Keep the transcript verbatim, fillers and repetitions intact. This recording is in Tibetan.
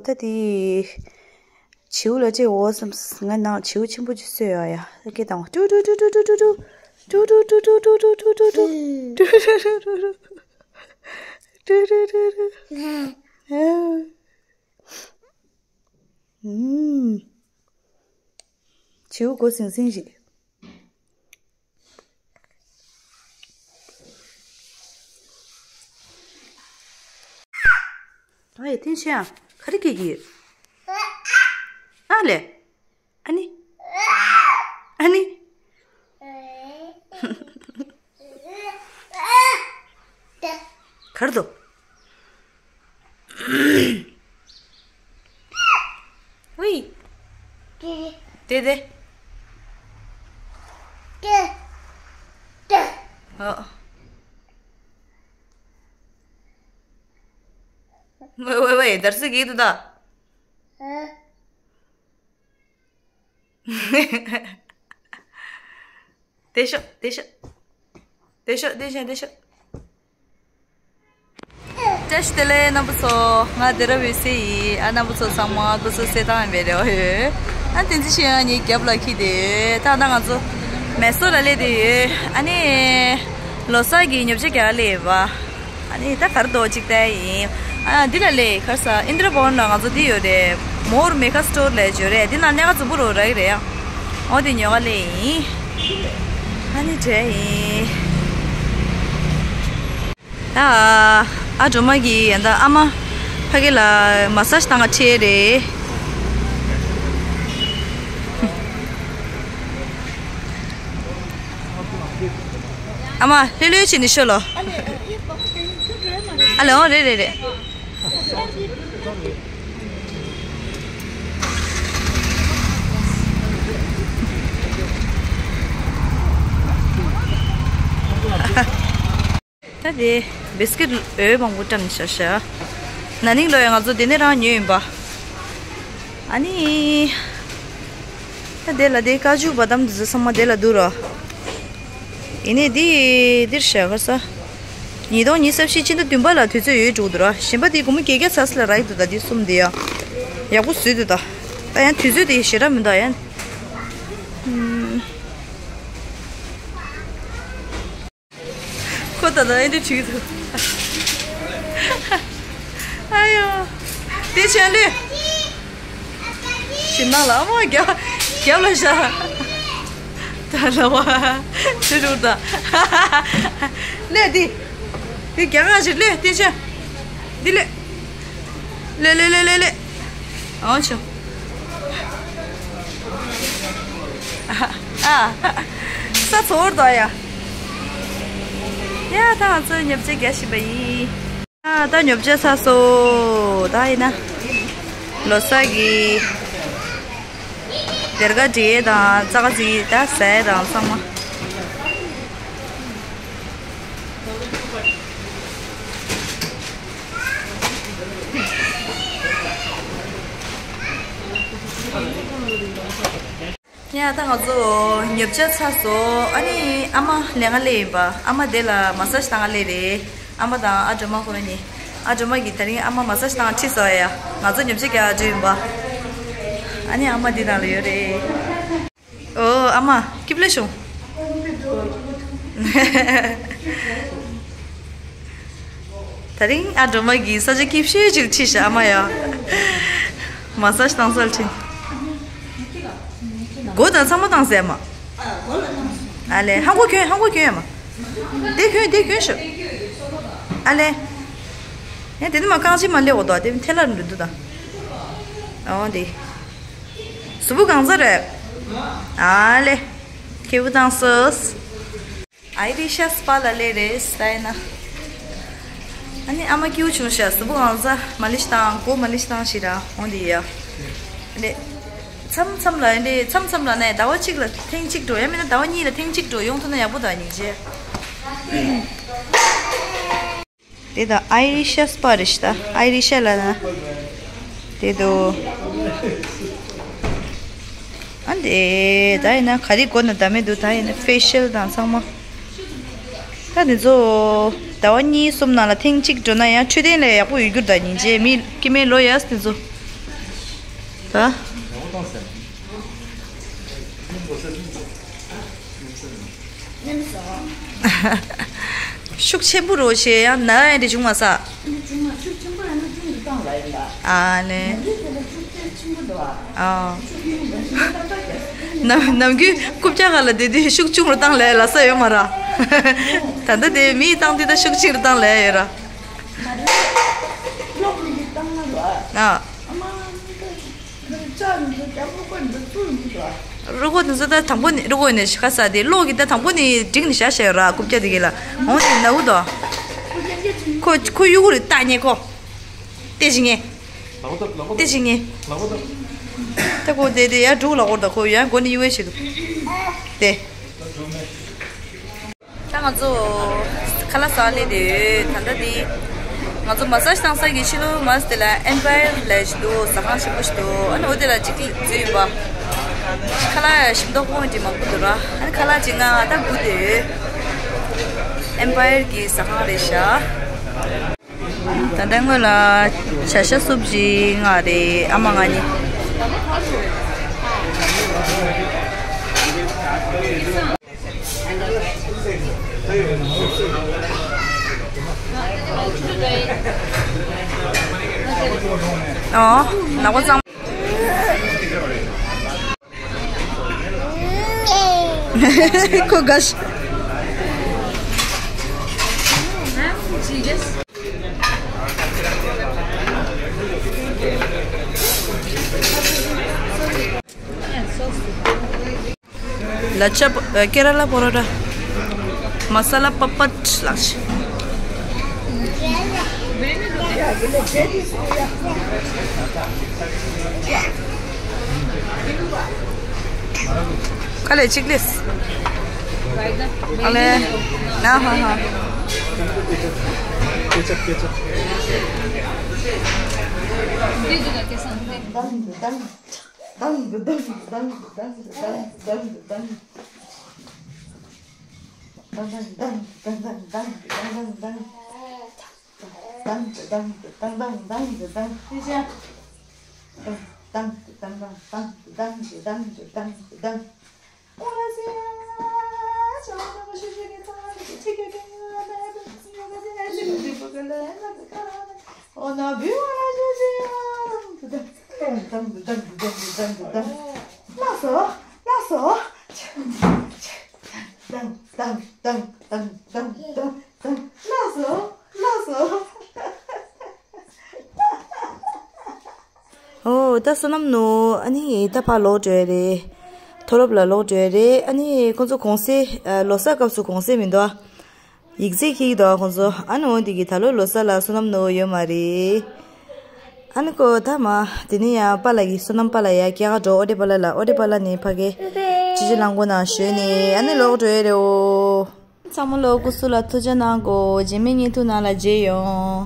ད་དེ་བྱིའུ་ལ་སྤྲད་འོ་བསམ། ང་ནང་བྱིའུ་ཆེན་པོ་ཅིག་གསོས་ཡོད་ཡ། ད་སྐད་བཏང་བ། ཀྲུ་ཀྲུ་ཀྲུ་ཀྲུ་ཀྲུ་ཀྲུ་ཀྲུ་ཀྲུ་ཀྲུ་ཀྲུ་ཀྲུ་ཀྲུ་ཀྲུ་ཀྲུ་ཀྲུ་ཀྲུ་ཀྲུ་ཀྲུ་ཀྲུ། ཨུམ། བྱིའུ་མགོ་ཟིང་ཟིང་ཞིག་ཨ་ཡེ་ཐེན་ཆེ་ཨ། ག་རེ་སྐྱེ་གི་ཡོད། ཨ་ལེ། ཨ་ནི། ཨ་ནི། གར་དོ། ཝི། དེ་དེ། ཨོ། ཝེ་ཝེ་ཝེ། དར་སི་གི་དུ་ད། དེ་ཤོག་དེ་ཤོག་དེ་ཤོག་དེ་ཤོག་དེ་ཤོག་བཀྲ་ཤིས་བདེ་ལེགས་རྣམ་པ་ཚོ། ང་སྡེ་ར་འོད་ཟེར་ཡིན། ཨ་རྣམ་པ་ཚོ་ཚང་མ་སྐུ་གཟུགས་གསལ་ཐང་ཡིན་པའི་རེ་བ་ཡོད། ཨ་བསྟན་འཛིན་ཤེས་ཡོན་གཉིས་རྒྱབ་ལ་འཁྱེར་ཏེ་ཡོད། ད་ད་ང་ཚོ་མེ་སོར་ལ་སླེབས་བསྡད་ཡོད། ཨ་ནི་ལོ་གསར་གྱི་ཉོ་ཆ་རྒྱག་སླེབས་ཡོད་པ། ཨ་ནི་ད་གར་འགྲོ་གཅིག་བལྟ་ཡིན། ཨ་འདི་ལ་ལས་གར་ས་ཨིན་དྲ་བྷོན་ལ་ང་ཚོ་འདི་ཡོད་རེད། མོར་མེ་ཁ་སི་ཊོར་ལས་བརྗོད་རེད། འདི་ནང་གནས་ཁ་རྫུན་པོ་རོ་རག་གི་རེད་ཡ། འོ་དེ་ཉོ་ག་ལས་ཡིན། ཨ་ནི་བྲེ་ཡིན། ད་ཨ་སྒྲོལ་མ་གི་ཡ་ད་ཨ་མ་ཕ་གི་ལ་མ་སཱ་ཇི་བཏང་ག་ཁྲིད་རེད། ཨ་མ་ལྷོད་ལྷོད་བྱས་ནས་ཤོད་ལོ། ཨ་ལེ་འོང་། རེད་རེད་རེད། ད་དེ་བིས་ཀིཊ་འོས་མང་པོ་བཀྲམ་ནས་བཞག་ཤག་ན་ནིང་ལོ་ཡང་ང་ཚོ་དེ་ནས་རང་ཉོས་ཡིན་པ། ཨ་ནི། ད་དེ་ལ་དེ་ཀ་ཇུ་བ་དམ་དེ་ཚོ་ཚང་མ་དེ་ལ་འདུག་ར། ཡིན་ནའི་དེ་འདིར་བཞག་ག་ས། ཉིས་སྟོང་ཉི་ཤུ་རྩ་བཞི་ཕྱི་ཟླ་བདུན་པ་ལ་དུས་ཚོད་ཡོད་འགྲོ་གི་འདུག་ར། གཞན་པ་དེ་སྒོར་མོ་བརྒྱད་བརྒྱ་ཙམ་ལ་རག་གི་འདུག་ད་དེ་གསུམ་དེ་ཡ། ཡག་པོ་བཟོས་འདུག་ད། ད་ཡང་དུས་ཚོད་དེ་ཞེ་དྲག་མི་འདུག་ཡང་། ཁོ་ད་ལྟ་ཨེ་འདྲ་བྱེད་ཀྱི་འདུག་ཨ་ཡོ། དེ་བྱས་ལེ། ཞིམ་ནག་ལ་ཨ་མ་རྒྱབ་རྒྱབ་ལ་བཞག་ད་ལ་བ། དེ་རུ་ད། ལེ་འདི། འདི་རྒྱ་གར་ཞིག་ལེ་དེ་བྱས། འདི་ལེ། ལེ་ལེ་ལེ་ལེ་ལེ། ཨང་ཆོ། ཨ། ས་ཚོར་དོ་ཡ། ཡ་ད་ང་ཚོ་ཉོ་ཆ་རྒྱག་བཞིན་པ་ཡིན། ཨ་ད་ཉོ་ཆ་ཚར་སོང་། ད་ཡིན་ན་ལོ་གསར་གྱི་སྡེར་ཁ་འབྲི་ཡས་དང་ཙག་ཙིག་ད་ཟས་དང་ཚང་མ། ཡ་ད་ང་ཚོ་ཉོ་ཆ་ཚར་སོང་། ཨ་ནི་ཨ་མ་ལེན་ག་སླེབས་ཡིན་པ། ཨ་མ་དེ་ལ་མ་སཱ་ཇི་བཏང་ག་སླེབས་རེད། ཨ་མ་དང་ཨ་སྒྲོལ་མ་ཁོ་གཉིས། ཨ་སྒྲོལ་མ་གིས་ད་རིང་ཨ་མ་མ་སཱ་ཇི་བཏང་ཁྲིད་སོང་ཡ། ང་ཚོ་ཉོ་ཆ་རྒྱག་འགྲོ་ཡིན་པ། ཨ་ནི་ཨ་མ་འདི་ནང་ལ་ཡོད་རེད། ཨོ་ཨ་མ་སྐྱིད་པོ་ལེ་བྱུང་། ད་རིང་ཨ་སྒྲོལ་མ་གིས་ས་ཆ་སྐྱིད་ཤོས་ཅིག་ཁྲིད་ཤག་ཨ་མ་ཡ། མ་སཱ་ཇི་བཏང་སར་ཁྲིད། མགོ་དང་ཚང་མ་བཏང་ཟེར་མ། ཨ་ལེ་ཧང་གོ་གྱོན་ཧང་གོ་གྱོན་ཡ་མ། དེ་གྱོན་དེ་གྱོན་ཤོག་ཨ་ལེ། ཡ་དེ་ནི་མ་རྐང་ཕྱི་མ་སླེབས་འོ་དོ་དེ་ཐལ་ལ་འགྲོ་འདུག་ད། ཨོ་དེ། གཟུགས་པོ་གང་ཚ་རེད། ཨ་ལེ། ཁེ་བུ་བཏང་སོས། ཨའི་རི་ཤ་སྤ་ལ་སླེབས་རེད་ད་ཡིན་ན། ཨ་ནི་ཨ་མ་སྐྱིད་པོ་བྱུང་ཤག་གཟུགས་པོ་གང་ཚ་མ་ལི་ཤི་བཏང་། མགོ་མ་ལི་ཤི་བཏང་ཞིག་ར་འོང་དེ་ཡ། ཨ་ནི། མཚམས་མཚམས་ལ་ཨ་ནི་མཚམས་མཚམས་ལ་ནས་ཟླ་བ་གཅིག་ལ་ཐེངས་གཅིག་འགྲོ། ཡང་མིན་ན་ཟླ་བ་གཉིས་ལ་ཐེངས་གཅིག་འགྲོ་ཡོང་ཐུབ་ན་ཡག་པོ་འདུག་སྙིང་རྗེ། དེ་ད་ཨའི་རི་ཤ་སྤ་རེད་ཤག་ད་ཨའི་རི་ཤ་ལ་ན། དེ་དོ། ཨ་འདི་ད་ཡིན་ན་ག་རེ་དགོས་ན་ད་མི་འདུག་ད་ཡིན་ན་ཕེ་ཤལ་དང་ཚང་མ། ད་དེ་ཚོ་ཟླ་བ་གཉིས་གསུམ་ནང་ལ་ཐེངས་གཅིག་འགྲོ་ན་ཡང་འཕྲོད་བསྟེན་ལ་ཡག་པོ་ཡོད་རྒྱུ་ད་སྙིང་རྗེ། མི་སྐྱེ་དམན་ལོ་ཡས་དེ་ཚོ། ཨ། ཤུགས་ཆེན་པོ་རོ་ཞེས་ཡང་ན་ཡང་འདྲི་བྱུང་མ་ས། ཨ་ནི། ཨ། ནམ་ནམ་རྒྱུན་རྐུབ་བཀྱག་སྒང་ལ་བསྡད་དུས་ཤུགས་ཆུང་རུ་བཏང་ལས་ལ་ས་ཡོད་མ་ར། ད་ལྟ་དེ་མིས་བཏང་དུས་ད་ཤུགས་ཆེན་རུ་བཏང་ལས་ཡོད་ར། ཨ། རུ་ཁོ་དེ་ཚོ་ད་དང་པོ་ནས་རུ་ཁོ་ནས་ཤ་ས་དེ་གློག་གི་ད་དང་པོ་ནས་འགྲིག་ནས་བཞག་བཞག་ཡོད་ར། རྐུབ་བཀྱག་དེ་གི་ལ་འོང་དེ་ན་འུ་དོ། ཁོ་ཁོ་གཡུག་རེ་ལྟ་ཉེ་ཁོ། ལྟ་ཞིག་ཉེ། ལྟ་ཞིག་ཉེ། ད་ཁོ་དེ་དེ་ཡར་འགྲོ་ལ་འོར་ད་ཁོ་ཡར་མགོ་ནས་གཡུག་བྱེད་དུ། དེ། ད་ང་ཚོ་ཁ་ལག་ཟ་སླེབས་དེ་ད་ལྟ་དེ། ང་ཚོ་མ་སཱ་ཇི་བཏང་ས་གི་ཕྱི་ལོགས་མ་སྟེ་ལ་ཨེམ་པ་ཡར་ལས་ཞིག་འདུག་ཟ་ཁང་ཆེན་པོ་ཞིག་འདུག་ཨ་ནི་འོ་དེ་ལ་གཅིག་འཛུལ་ཡིན་པ། ཁ་ལག་ཞིམ་མདོག་ཁོང་གི་མང་པོ་འདུག་ར། ཨ་ནི་ཁ་ལག་གཅིག་ང་ད་སྒུག་དེ་ཡོད། ཨེམ་པ་ཡར་གི་ཟ་ཁང་རེད་ཤག་ད་ལྟ་སྔོན་ལ་བྱ་ཤ་སུབ་ཅིག་མངགས་རེད། ཨ་མ་ང་གཉིས། ཨོ། ནག་པོ་གཙང་། ཁོ་དགའ་ཤ། ལ་ཆ་པ། ཀེ་ར་ལ་པོ་རོ་ཊ། མ་ས་ལ་པ་པད་ལགས། ཁ་ལས་གཅིག་ལས། ཨ་ལས། ན་ཧ་ཧ། ལགས་སོ། ལགས་སོ། ལགས་སོ། ལགས་སོ། ཨོ། ད་བསོད་ནམས་ནོ། ཨ་ནི་ད་ཕར་ལོག་འགྲོ་ཡ་རེད། མཐོ་སློབ་ལ་ལོག་འགྲོ་ཡ་རེད། ཨ་ནི་ཁོང་ཚོ་གུང་སེང་། ཨ། ལོ་གསར་སྐབས་སུ་གུང་སེང་མི་འདུག་ཡིག་ཚད་འཁྱེར་གྱི་འདུག་ཁོང་ཚོ། ཨ་ནི་འོ་འདི་གི་ད་ལོ་ལོ་གསར་ལ་བསོད་ནམས་ནོ་ཡོད་མ་རེད། ཨ་ནི་ཀོ་ད་མ། དེ་ནས་ཡང་པཱ་ལགས་ཀྱི་བསོད་ནམས་པཱ་ལགས་ཡ་སྐྱེས་སྐར་འགྲོ། ཨོ་ཏེ་པཱ་ལགས་ལ། ཨོ་ཏེ་པཱ་ལགས་ནས་ཕ་གི་ཅི་ཅི་ལང་གོ་ན་ཞོན་ནས་ཨ་ནི་ལོག་འགྲོ་ཡ་རེད་འོ། ཚང་མ་ལོ་སྐུ་གཟུགས་ལ་ཐུགས་རྗེ་གནང་གོ། རྗེས་མའི་བརྙན་ཐུང་ནང་ལ་མཇལ་ཡོང་།